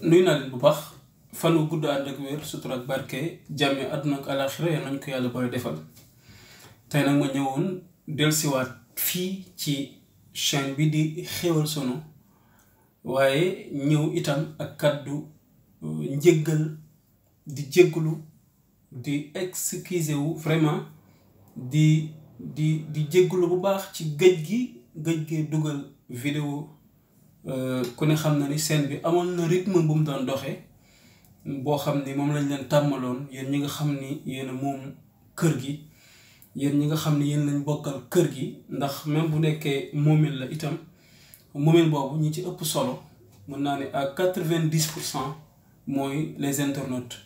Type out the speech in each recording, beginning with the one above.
nuyu naa leen bu baax fanu gudd ànd ak wér sutura ak barke jàmme àdduna ak alaaxira yal nañu ko yàlla boole defal tey nag ma ñëwoon dellusiwaat fii ci chaîne bi di Kheweul Sono waaye ñëw itam ak kàddu njéggal di jéggalu di excuser wu vraiment di jéggalu bu baax ci gëj gi dugal vidéo ku ne xam na ni scène bi amoon na rythme bu mu doon doxee boo xam ni moom lañ leen tàmmaloon yéen ñi nga xam ni yéen a moom kër gi yéen ñi nga xam ni yéen lañ bokkal kër gi ndax même bu nekkee moomeel la itam moomeel boobu ñi ci ëpp solo mën naa ne à 90% mooy les internautes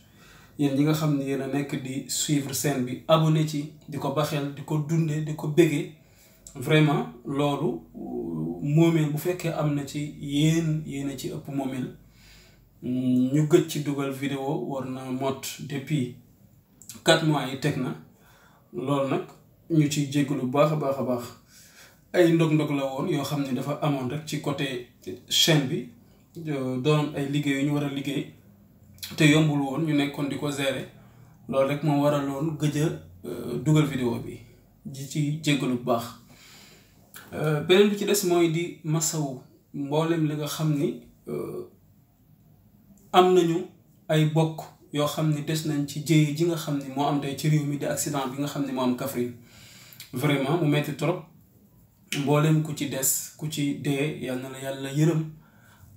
yéen ñi nga xam ni yéen a nekk di suivre scène bi abonné ci di ko baxeel di ko dundee di ko béggee vraiment loolu moomeel bu fekkee am na ci yéen a ci ëpp moomeel ñu gëj ci dugal vidéo war na mot depuis 4 mois yi teg na loolu nag ñu ciy jéggalu bu baax a baax ay ndog-ndog la woon yoo xam ne dafa amoon rek ci côté chaîne bi doon ay liggéey yu ñu war a liggéey te yombul woon ñu nekkoon di ko gérer loolu rek moo waraloon gëj a dugal vidéo bi di ci jéggalu bu baax beneen bi ci des mooy di masawu mboolem li nga xam ni am nañu ay bokk yoo xam ni des nañ ci jéye ji nga xam ni moo am tey ci réew mi di accident bi nga xam ni moo am Kaffrine vraiment mu metti trop mboolem ku ci des ku ci dee yal na la yàlla yërëm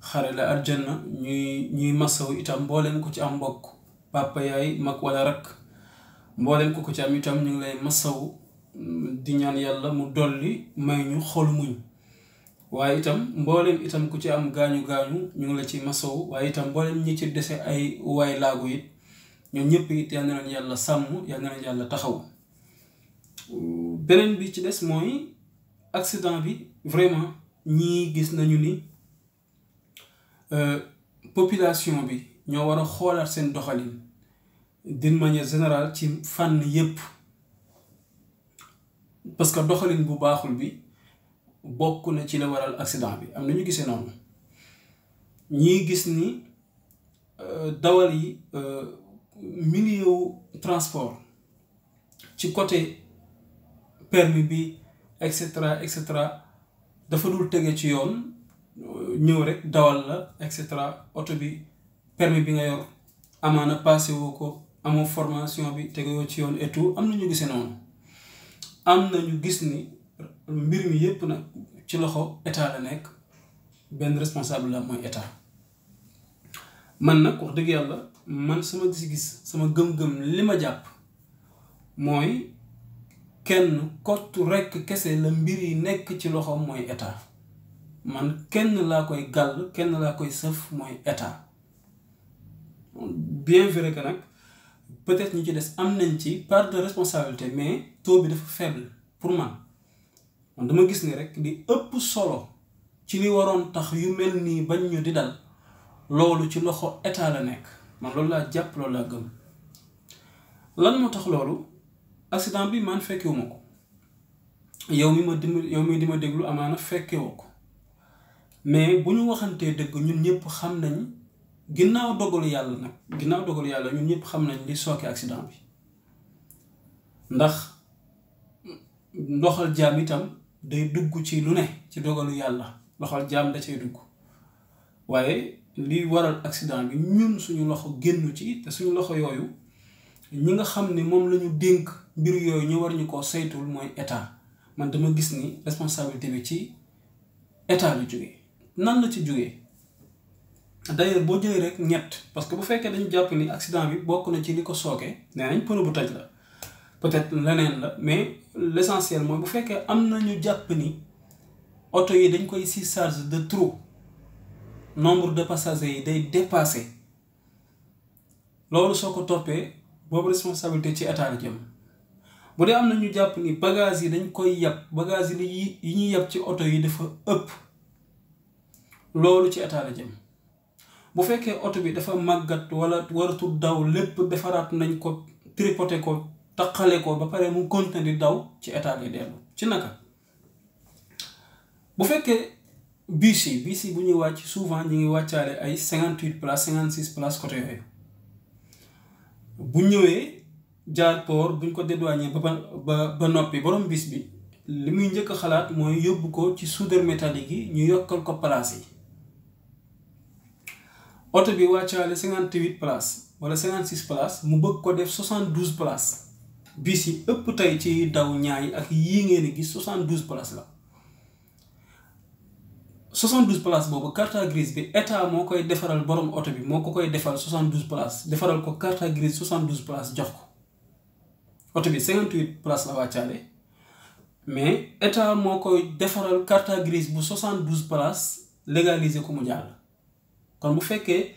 xare la aljanna ñuy masawu itam mboolem ku ci am mbokk papa yaay mag wala rakk mboolem ku ci am itam ñu ngi lay masawu di ñaan yàlla mu dolli may ñu xol muñ waaye itam mboolem itam ku ci am gaañu ñu ngi la ci masawu waaye itam mboolem ñi ci dese ay waay laagu it ñoom ñëpp it yal na leen yàlla sàmm yal na leen yàlla taxaw beneen bi ci des mooy accident bi vraiment ñii gis nañu ni population bi ñoo war a xoolaat seen doxalin d'une manière générale ci fànn yépp parce que doxalin bu baaxul bi bokk na ci la waral accident bi am na ñu gisee noonu ñii gis ni dawal yi milieu transport ci côté permis bi et cetera dafa dul tege ci yoon ñëw rek dawal la et cetera oto bi permis bi nga yor amaana passé woo ko amoo formation bi tegewoo ci yoon et tout am na ñu gisee noonu am na ñu gis ni mbir mi yépp nag ci loxo état la nekk benn responsable la mooy état man nag wax dëgg yàlla man sama gis-gis sama gëm-gëm li ma jàpp mooy kenn kottu rekk kese la mbir yi nekk ci loxo mooy état man kenn laa koy gàll kenn laa koy sëf mooy état bien vrai que nag peut-être ñi ci des am nañ ci part de responsabilité mais taux bi dafa faible pour man dama gis ni rek di ëpp solo ci li waroon tax yu mel nii bañ ñu di dal loolu ci loxo état la nekk man loolu laa jàpp loolu laa gëm lan moo tax loolu accident bi man fekkewuma ko yow mi di ma déglu amaana fekkewoo ko mais bu ñu waxantee dëgg ñun ñëpp xam nañ ginnaaw dogalu yàlla ñun ñëpp xam nañ li sooke accident bi ndax ndoxal jaam itam day dugg ci lu ne ci dogalu yàlla loxol jaam da cay dugg waaye li waral accident bi ñun suñu loxo génnu ci te suñu loxo yooyu ñi nga xam ni moom la ñu dénk mbir yooyu ñu war ñu koo saytul mooy état man dama gis ni responsabilité bi ci état la jógee nan la ci jógee d'ailleurs boo jëlee rek ñett parce que bu fekkee dañu jàpp ni accident bi bokk na ci li ko sooke nee nañ pneu bu toj la peut-être leneen la mais l'essentiel mooy bu fekkee am na ñu jàpp ni oto yi dañ koy surcharge de trop nombre de passagers yi day dépassé loolu soo ko toppee boobu responsabilité ci état la jëm bu dee am na ñu jàpp ni bagages yi dañ koy yab bagages yi ñuy yab ci oto yi dafa ëpp loolu ci état la jëm bu fekkee oto bi dafa màggat wala waratul daw lépp defaraat nañ ko tripoté ko taqale ko ba pare mu continuer di daw ci état lay dellu ci naka bu fekkee bus yi bu ñuy wàcc souvent ñu ngi wàccaale ay 58 places 56 places côté yooyu bu ñëwee jaar port buñ ko dédouané ba noppi borom bis bi li muy njëkk a xalaat mooy yóbbu ko ci soudeur métallique yi ñu yokkal ko place yi oto bi wàccaale 58 places wala 56 places mu bëgg ko def 72 places bis yi ëpp tey ci daw ñaay ak yii ngeen gis 72 places la 72 places boobu carte grise bi état moo koy defaral borom oto bi moo ko koy defal 72 places defaral ko carte grise 72 places jox ko oto bi 58 places la wàccaale mais état moo koy defaral carte grise bu 72 places légaliser ko mu jàll kon bu fekkee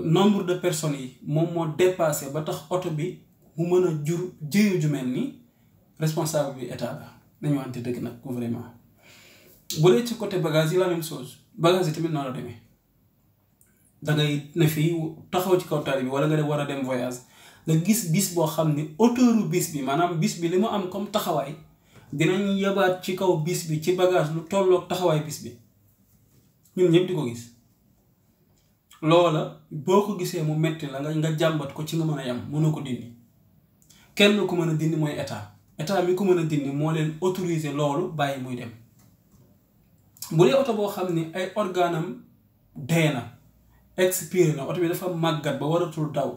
nombre de personnes yi moom moo dépassé ba tax oto bi mu mën a jur jéeyu ju mel ni responsable bi état la nañu wante dëgg nag vraiment bu dee ci côté bagage yi la même chose bagage yi tamit noonu la demee dangay ne fii taxaw ci kaw tali bi wala nga war a dem voyage nga gis bis boo xam ni auteuru bis bi maanaam bis bi li mu am comme taxawaay dinañ yabaat ci kaw bis bi ci bagage lu tolloog taxawaay bis bi ñun ñëpp di ko gis loola boo ko gisee mu metti la nga jàmbat ko ci nga mën a yam mënoo ko dindi kenn ku mën a dindi mooy état mi ko mën a dindi moo leen autoriser loolu bàyyi muy dem bu dee oto boo xam ne ay organam dee na expiré na oto bi dafa màggat ba waratul daw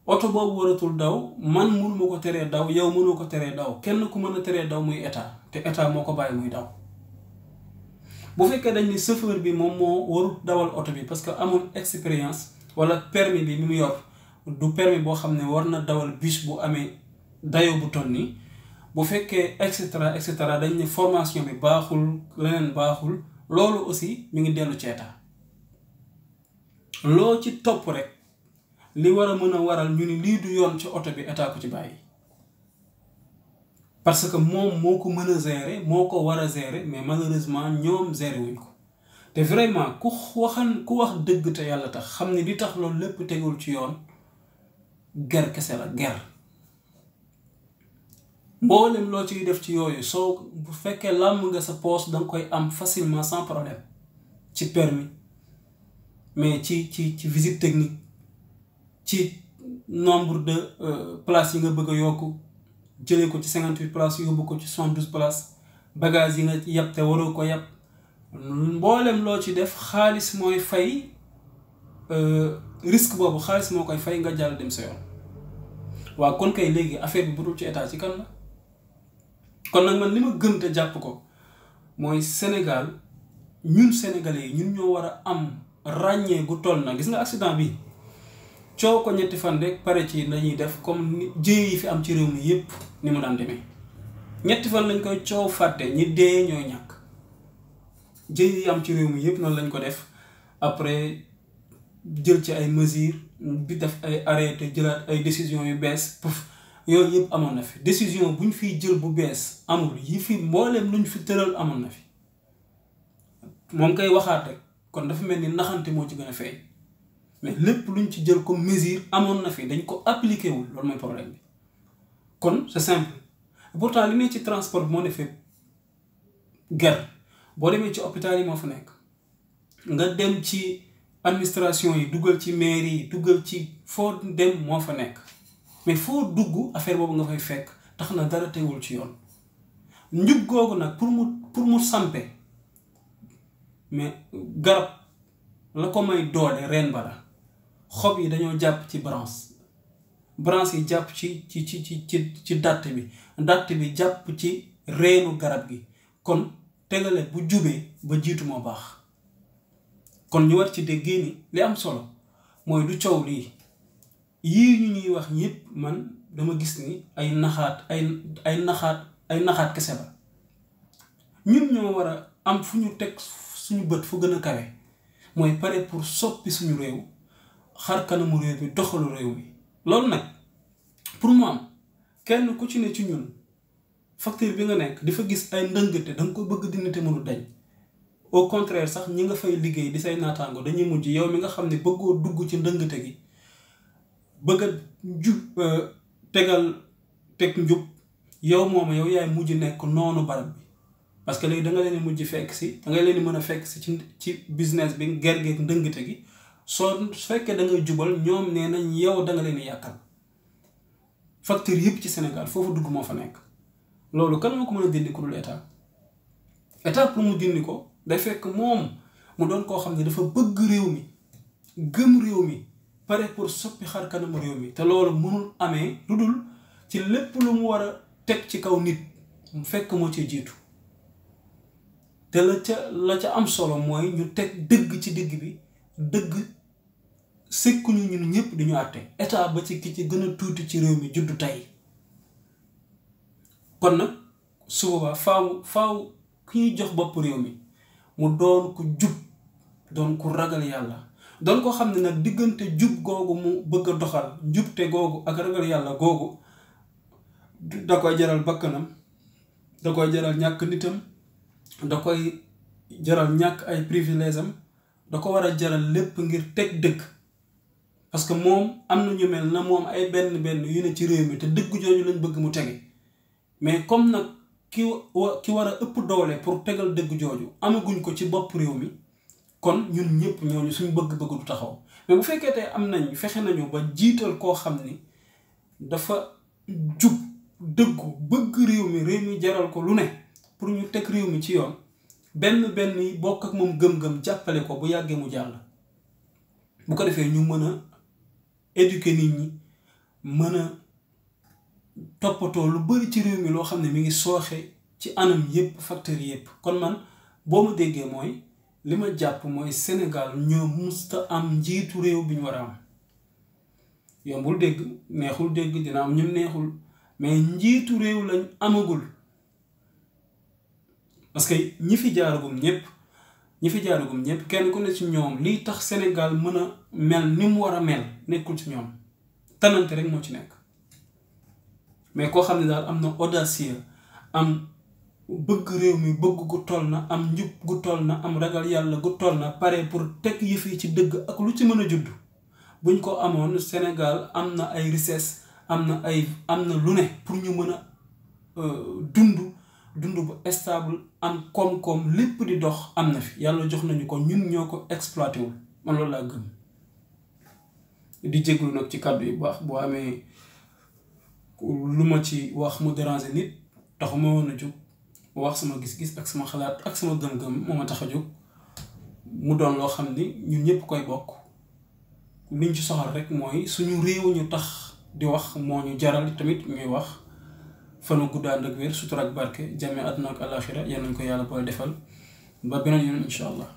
oto boobu waratul daw man mënuma ko teree daw yow mënoo ko teree daw kenn ku mën a teree daw muy état te état moo ko bàyyi muy daw bu fekkee dañ ni chauffeur bi moom moo warut dawal oto bi parce que amul expérience wala permis bi mu yor du permis boo xam ne war na dawal bus bu amee dayo bu toll nii bu fekkee et cetera dañ ne formation bi baaxul leneen baaxul loolu aussi mi ngi dellu ci état loo ci topp rek li war a mën a waral ñu ni lii du yoon ci oto bi état ko ci bàyyi parce que moom moo ko mën a gérer moo ko war a gérer mais malheureusement ñoom gérer wuñ ko te vraiment ku wax dëgg te yàlla tax xam ne li tax loolu lépp tegul ci yoon ger kese la ger mboolem loo ciy def ci yooyu soo bu fekkee làmb nga sa poche danga koy am facilement sans problème ci permis mais ci visite technique ci nombre de places yi nga bëgg a yokku jëlee ko ci 58 places yóbbu ko ci 72 places bagages yi nga yàpp te waroo ko yàpp mboolem loo ci def xaalis mooy fay risque boobu xaalis moo koy fay nga jàll dem sa yoon waaw kon kay léegi affaire bi budul ci état ci kan la kon nag man li ma gëm te jàpp ko mooy Sénégal ñun sénégalais yi ñun ñoo war a am ràññee gu toll na gis nga accident bi coow ko ñetti fan rek pare ci lañuy def comme ni jéey yi fi am ci réew mi yépp ni mu daan demee ñetti fan lañ koy coow fàtte ñi dee ñooy ñàkk jéey yi am ci réew mi yépp noonu lañ ko def après jël ci ay mesures bi def ay arrêté jëlaat ay décisions yu bees puf yooyu yëpp amoon na fi décision bu ñu fiy jël bu bees amul yi fi mbooleem lu ñu fi tëral amoon na fi moom koy waxaat rek kon dafa mel ni naxante moo ci gën a feeñ mais lépp luñ ci jël comme mesure amoon na fi dañ ko appliqué wul loolu mooy problème bi kon c'est simple pourtant li ne ci transport bi moo ne fépp ger boo demee ci hôpital yi moo fa nekk nga dem ci administration yi duggal ci mairie yi duggal ci foo dem moo fa nekk mais foo dugg affaire boobu nga fay fekk tax na dara teewul ci yoon njub googu nag pour mu sampe mais garab la ko may doole reen ba la xob yi dañoo jàpp ci branche yi jàpp ci datt bi jàpp ci reenu garab gi kon tegale bu jubee ba jiitu moo baax kon ñu war ci déggee ni li am solo mooy du coow lii yii ñu ñuy wax ñëpp man dama gis ni ay naxaat kese la ñun ñoo war a am fu ñu teg suñu bët fu gën a kawe mooy pare pour soppi suñu réew xar kanamu réew bi doxalu réew mi loolu nag pour mu am kenn ku ci ne ci ñun facteur bi nga nekk di fa gis ay ndëngate da nga ko bëgg dindi te mënu dañ au contraire sax ñi nga fay liggéey di say naataango dañuy mujj yow mi nga xam ne bëggoo dugg ci ndëngate gi bëgg a teg njub yow mooma yow yaay mujj nekk noonu barab bi parce que léegi da nga leen mujj fekk si da nga leen mën a fekk si ci business bi gergeeg ndëngte gi soo fekkee da ngay jubal ñoom nee nañ yow da nga leen yàkkal facteur yëpp ci Sénégal foofu dugg moo fa nekk loolu kan moo ko mën a dindi ku dul état pour mu dindi ko day fekk moom mu doon koo xam ne dafa bëgg réew mi gëm réew mi pare pour soppi xar kanamu réew mi te loolu mënul amee lu dul ci lépp lu mu war a teg ci kaw nit mu fekk moo ci jiitu te la ca am solo mooy ñu teg dëgg ci digg bi dëgg sëkkuñu ñun ñëpp di ñu àtte état ba ci ki ci gën a tuuti ci réew mi juddu tey kon nag su boobaa faaw ki ñuy jox bopp réew mi mu doon ku jub doon ku ragal yàlla doon ko xam ne nag diggante jub googu mu bëgg a doxal njubte googu ak ragal yàlla googu da koy jaral bakkanam da koy jaral ñàkk nitam da koy jaral ñàkk ay privilège am da ko war a jaral lépp ngir teg dëgg parce que moom am na ñu mel na moom ay benn yu ne ci réew mi te dëgg jooju lañ bëgg mu tege mais comme nag ki war a ëpp doole pour tegal dëgg jooju amaguñ ko ci bopp réew mi kon ñun ñëpp ñooñu suñ bëgg-bëgg du taxaw mais bu fekkee tey am nañ fexe nañu ba jiital koo xam ni dafa jub dëggu bëgg réew mi jaral ko lu ne pour ñu teg réew mi ci yoon benn yi bokk ak moom gëm-gëm jàppale ko bu yàggee mu jàll bu ko defee ñu mën a éduquer nit ñi mën a toppatoo lu bari ci réew mi loo xam ne mi ngi sooxe ci anam yépp facteur yépp kon man boo ma déggee mooy li ma jàpp mooy Sénégal ñoo musta am njiitu réew bi ñu war a am yombul dégg neexul dégg dina am ñun neexul mais njiitu réew lañ amagul parce que ñi fi jaaragum ñëpp kenn ku ne ci ñoom liy tax Sénégal mën a mel ni mu war a mel nekkul ci ñoom tanante rek moo ci nekk mais koo xam ne daal am na audacieux am bëgg réew mi bëgg gu toll na am njub gu toll na am ragal yàlla gu toll na pare pour teg yëf yi ci dëgg ak lu ci mën a judd buñ ko amoon Sénégal am na ay richesse am na lu ne pour ñu mën a dund bu stable am koom-koom lépp di dox am na fi yàlla jox nañu ko ñun ñoo ko exploité wul man loolu laa gëm di jéglu nag ci kàddu yi baax boo amee lu ma ci wax mu déranger nit taxuma woon a jóg wax sama gis-gis ak sama xalaat ak sama gëm-gëm moo ma tax a jóg mu doon loo xam ni ñun ñëpp koy bokk liñ ci soxal rek mooy suñu réew ñu tax di wax moo ñu jaral tamit ñuy wax fanu guddaan ak wér sutura ak barke jàmme àdduna ak àllaaxira yal nañ ko yàlla booy defal ba beneen yoon incha allah